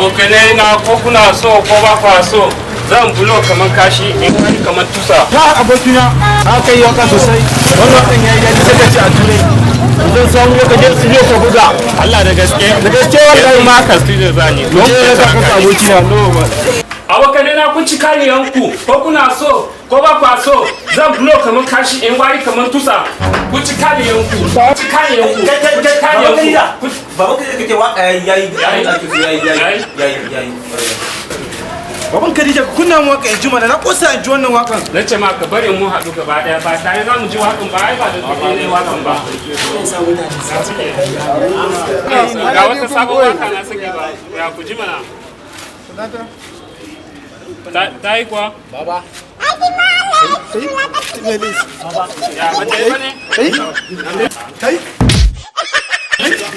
Abokanai na, ko kuna so ko ba kwa so, zan bulo kamar kashi in wani kamar tusa. Ta abokina, aka yi waka sosai. Wannan wakan yayi daɗi, sai ka ce a Turai. Zan samu ka je studio ka buga. Allah, da gaske? Da gaske wallahi. Yanzu ma ka studio zani. Je ka kaka, abokina, no ba. Abokanai na, kun ci kariyanku, ko kuna so ko ba kwa so, zan bulo kamar kashi in wari kamar tusa. Kun ci kariyanku, kun ci kariyanku, kun ci kariyanku. Baban kai kake waka, yayi yayi. Yayi. Yayi yayi. Yayi? Yayi yayi. Baban Khadija, kunna mu waka in ji mana, na kosa in ji wannan wakan. Na ce ma ka bari mu haɗu gaba ɗaya, ba tare za mu ji wakan ba. Ai ba da kuɗi ne wakan ba. Ga wata sabon waka na sake ba ya, ku ji mana. Ta yi kuwa? Baba. Ya ba ta yi ba ne? Kai kai. Kai kai.